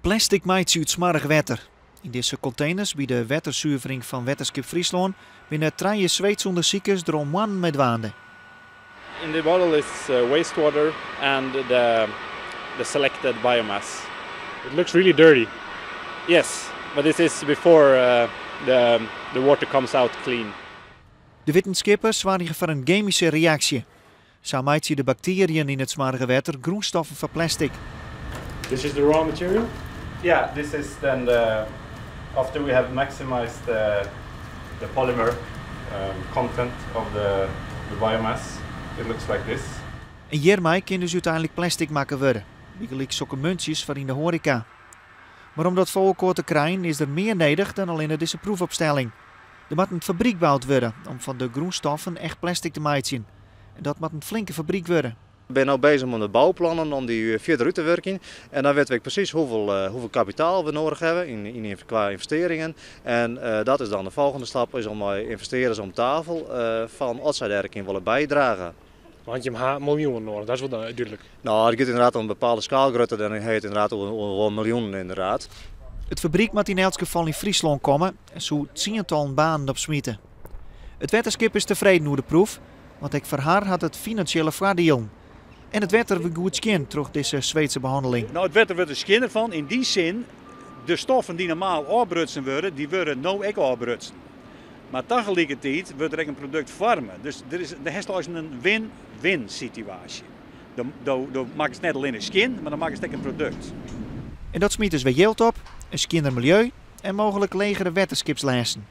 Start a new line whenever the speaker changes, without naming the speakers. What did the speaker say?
Plastic meitsje út smoarch wetter. Yn dizze konteners by de wettersuvering fan Wetterskip Fryslân binne trije Sweedske ûndersikers der al moannen mei dwaande.
In the bottle is wastewater and the selected biomass.
It looks really dirty.
Yes, but this is before the water comes out clean.
De wittenskippers soargje foar in gemyske reaksje. Sa meitsje de baktearjen yn it smoarge wetter grûnstoffen foar plastic.
This is the raw material?
Yeah, this is then after we have maximized the polymer content of the biomass, it looks like this.
En hjirmei kin dus úteinlik plastic makke wurde. Bygelyks sokke muntsjes foar yn de hoareka. Mar om dat foar elkoar te krijen is der mear nedich dan allinne dizze proefopstelling. Der moat in fabryk boud wurde om fan de grûnstoffen echt plastic te meitsjen. En dat moat in flinke fabryk wurde.
Ik bin no beuzich mei de bouplannen om dy fierder út te wurkjen. En dan witte we presys hoefolle kapitaal we nedich hawwe kwa ynvestearringen. En dat is dan de folgjende stap, is om mei ynvestearders om tafel fan oft sy dêr yn wolle bydrage.
Want je ha miljoenen nedich, dat is wol dúdlik.
No, it giet ynderdaad om in bepaalde skaalgrutte, dan ha je it ynderdaad oer miljoenen ynderdaad.
It fabryk moat yn elts gefal yn Fryslân komme en soe tsientallen banen opsmite. It wetterskip is tefreden oer de proef, want ek foar har hat it finansjele foardielen. En it wetter wurdt goed skjin troch dizze Sweedske behanneling.
No, it wetter wurdt der skjinner fan. Yn dy sin, de stoffen dy't normaal ôfbrutsen wurde, dy wurde no ek ôfbrutsen. Mar tagelikertiid wurdt der ek in produkt foarme. Dus der hast eins in win-win situaasje. Do makkest net allinne skjin, mar dan makkest ek in produkt.
En dat smyt dus wer jild op, in skjinner miljeu en mooglik legere wetterskipslêsten.